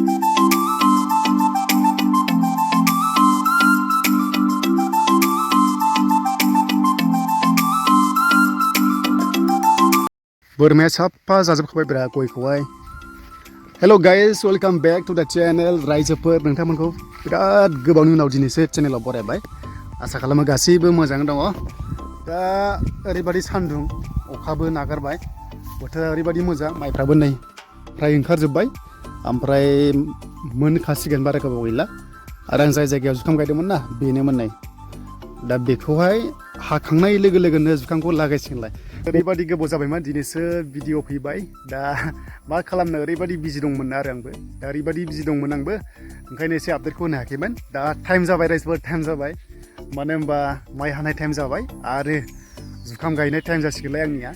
बोरमाया साफा जाजोबखाबाय ब्रा गयखौहाय। हेल' गाइस, वेलकाम बेक टू द चैनल। रायजोफोर नोंथांमोनखौ बिराद गोबावनि उनाव दिनैसो चेनेलाव बरायबाय। आसा खालामो गासैबो मोजाङै दङ। दा ओरैबायदि सान्दुं, अखाबो नागारबाय, बोथोरा ओरैबायदि मोजां, माइफ्राबो नै फ्राय ओंखारजोब्बाय, ओमफ्राय मोनखासिगोन, बारा गोबाव गैला। आरो आं जाय जायगायाव जुखाम गायदोंमोन ना, बेनोमोन नै। दा बेखौहाय हाखांनाय लोगो लोगोनो जुखामखौ लागायसिगोनलाय। ओरैबायदि गोबाव जाबायमोन, दिनैसो भिडिअ फैबाय। दा मा खालामनो, ओरैबायदि बिजि दंमोन आरो आंबो। दा ओरैबायदि बिजि दंमोन आंबो, ओंखायनो एसे आपडेटखौ होनो हायाखैमोन। दा टाइम जाबाय, रायजोफोर टाइम जाबाय। मानो होनबा माइ हानाय टाइम जाबाय आरो जुखाम गायनाय टाइम जासिगोनलाय आंनिया।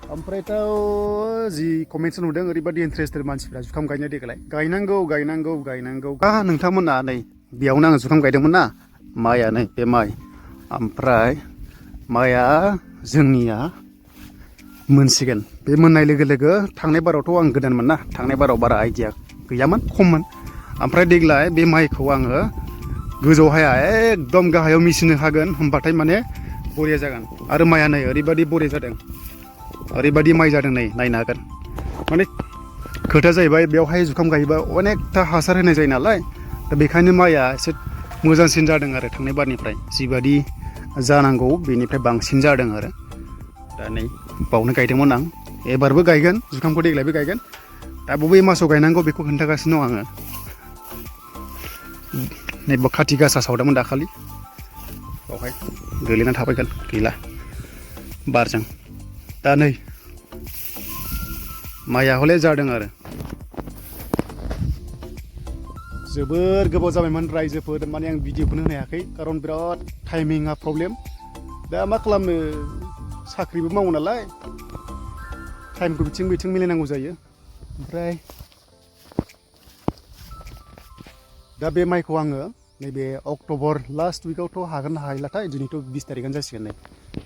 ओमफ्रायथ' जि कमेन्टस नुदों, ओरैबायदि इन्टारेस्टेड मानसिफ्रा जुखाम गायनो देग्लाय। गायनांगौ गायनांगौ गायनांगौ। नोंथांमोना नै बेयावनो आङो जुखाम गायदोंमोन ना, माइआ नै बे माइ। ओमफ्राय माइआ जोंनिया मोनसिगोन। बे मोननाय लोगो लोगो थांनाय बारावथ' आं गोदानमोन ना, थांनाय बाराव बारा आइडिया गैयामोन, खममोन। ओमफ्राय देग्लाय बे माइखौ आङो गोजौ हाया, एकदम गाहायाव मिसिनो हागोन, होमबाथाय माने बरिया जागोन। आरो माइआ नै ओरैबायदि बरिया जादों, ओरैबायदि माइ जादों, नै नायनो हागोन। माने खोथाया जाहैबाय, बेवहाय जुखाम गायोबा अनेकथा हासार होनाय जायो नालाय, दा बेखायनो माइआ एसे मोजांसिन जादों आरो थांनाय बारनिफ्राय। जिबादि जानांगौ बेनिफ्राय बांसिन जादों आरो। दा नै बावनो गायदोंमोन आं, एबारबो गायगोन जुखामखौ, देग्लायबो गायगोन। दा बबे मासाव गायनांगौ बेखौ खोन्थागासिनो दं आङो। नैबे खाथि गासा सावदोंमोन दाखालि, बावहाय गोलैना थाबायगोन, गैला बारजों। दा नै माइआ हले जादों आरो। जोबोर गोबाव जाबायमोन रायजोफोर, माने आं भिडिअखौनो होनो हायाखै, खारन बिराद टाइमिंआ प्रब्लेम। दा मा खालामनो, साख्रिबो मावो नालाय, टाइमखौ बिथिं बिथिं मिलायनांगौ जायो। ओमफ्राय दा बे माइखौ आङो नैबे अक्ट'बर लास्ट उइकआवथ' हागोन ना हायलाथाय, दिनैथ' 20 तारिखआनो जासिगोन नै।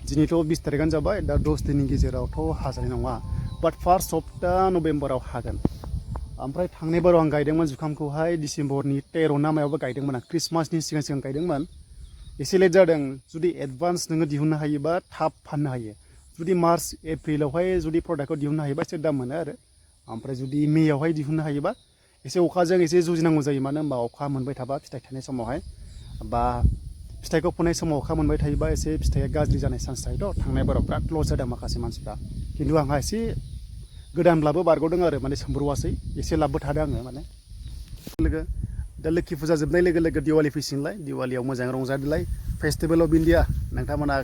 दिनैथ' 20 तारिखआनो जाबाय, दा 10 दिननि गेजेरावथ' हाजानाय नङा। बाट फार्स्ट सप्ता नभेम्बराव हागोन। ओमफ्राय थांनाय बाराव आं गायदोंमोन जुखामखौहाय डिसेम्बरनि 13 ना मायावबा गायदोंमोन आं, ख्रिस्टमासनि सिगां सिगां गायदोंमोन। एसे लेट जादों। जुदि एडभान्स नोङो दिहुननो हायोबा थाब फाननो हायो। जुदि मार्च एप्रिलावहाय जुदि प्रडाक्टखौ दिहुननो हायोबा एसे दाम मोनो आरो। ओमफ्राय जुदि मेआवहाय दिहुननो हायोबा एसे अखाजों एसे जुजिनांगौ जायो। मानो होनबा अखा मोनबाय थाबा फिथाइ थायनाय समावहाय, बा फिथाइखौ फोनाय समाव अखा मोनबाय थायोबा एसे फिथाइया गाज्रि जानाय चान्स थायोथ'। थांनाय बाराव बिराद लस जादों माखासे मानसिफ्रा, खिन्थु आंहा एसे गोदानब्लाबो बारग'दों आरो, माने सोमब्र'आसै, एसे लाबबो थादों आङो। माने लोगो दा लोखि फुजा जोबनाय लोगो लोगो दिवालि फैसिगोनलाय, दिवालियाव मोजां रंजादोलाय। फेस्टिभेल अफ इन्डिया, नोंथांमोना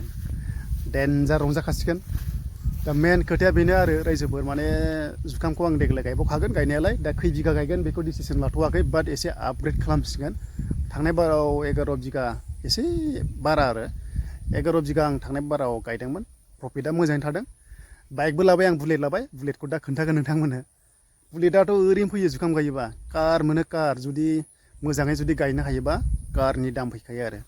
देन्जार रंजाखासिगोन। दा मेन खोथाया बेनो आरो रायजोफोर, माने जुखामखौ आं देग्लाय गायबावखागोन गायनायालाय। दा खै बिगा गायगोन बेखौ डिसिसन लाथ'वाखै, बाट एसे आपग्रेड खालामसिगोन। थांनाय बाराव 11 बिगा, एसे बारा आरो 11 बिगा आं थांनाय बाराव गायदोंमोन। प्रफिटआ मोजाङै थादों। बाइकबो लाबाय आं, बुलेट लाबाय। बुलेटखौ दा खोन्थागोन नोंथांमोननो। बुलेटआथ' ओरैनो फैयो जुखाम गायोबा, कार मोनो कार। जुदि मोजाङै जुदि गायनो हायोबा कारनि दाम फैखायो आरो।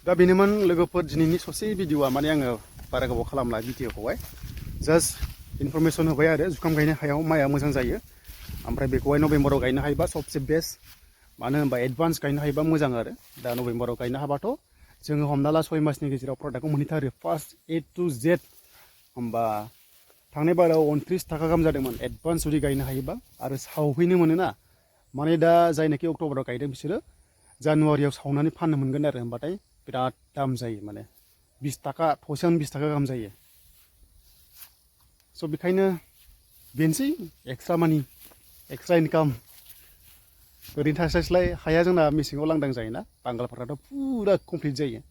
दा बेनोमोन लोगोफोर दिनैनि ससे भिडिअआ, माने आङो बारा गोबाव खालामला भिडिअखौहाय, जास्ट इनफरमेसन होबाय आरो। जुखाम गायनो हायाव माइआ मोजां जायो, ओमफ्राय बेखौहाय नभेम्बराव गायनो हायोबा सबसे बेस्ट। मानो होनबा एडभान्स गायनो हायोबा मोजां आरो। दा नभेम्बराव गायनो हाबाथ' जोङो हमना ला 6 मासनि गेजेराव प्रडाक्टखौ मोनहैथारो, फार्स्ट A to Z। होमबा थांनाय बाराव 29 थाखा गाहाम जादोंमोन एडभान्स जुदि गायनो हायोबा। आरो सावफैनो मोनोना, माने दा जायनाखि अक्ट'बराव गायदों बिसोरो जानुवारियाव सावनानै फाननो मोनगोन आरो। होमबाथाय बिराद दाम जायो, माने 20 थाखा, थसेयावनो 20 थाखा गाहाम जायो। स' बेखायनो बेनोसै एक्सट्रा मानि, एक्सट्रा इनकाम। ओरैनो थास्लायस्लाय, हाया जोंना मेसेङाव लांदां जायोना, बांगालफोराथ' फुरा कमप्लिट जायो।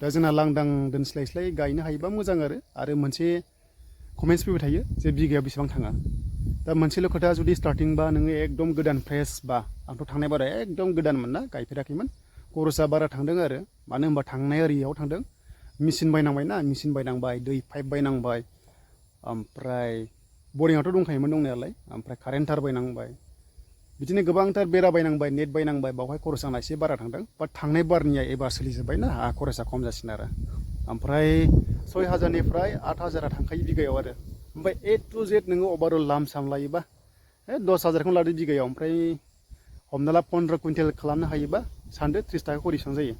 दा जोंना लांदां दोनस्लायस्लाय गायनो हायोबा मोजां आरो मोनसे कमेन्ट्स फैबाय थायो जे बिगायाव बेसेबां थाङा। दा मोनसेल' खोथा, जुदि स्टार्टिंबा नोङो एकदम गोदान फ्रेस बा, आंथ' थांनाय बारा एकदम गोदानमोन ना, गायफेराखैमोन, खरसा बारा थांदों आरो। मानो होनबा थांनाय ओरैयाव थांदों, मेचिन बायनांबाय ना, मेचिन बायनांबाय, दै पाइप बायनांबाय, ओमफ्राय बरिंआथ' दंखायोमोन दंनायालाय, ओमफ्राय कारेन्ट तार बायनांबाय, बिदिनो गोबांथार बेरा बायनांबाय, नेट बायनांबाय। बावहाय खरसा आंना एसे बारा थांदों। बाट थांनाय बारनिया एबार सोलिजोब्बायना, खरसा खम जासिगोन आरो। ओमफ्राय 6,000निफ्राय 8,000आ थांखायो बिगायाव आरो। ओमफ्राय A to Z नोङो अभारअल लाम साम लायोबा 10,000खौनो लादो बिगायाव ओमफ्राय हमना ला 15 कुइन्टेल खालामनो हायोबा सानदो 30 थाखा खरि बेसेबां जायो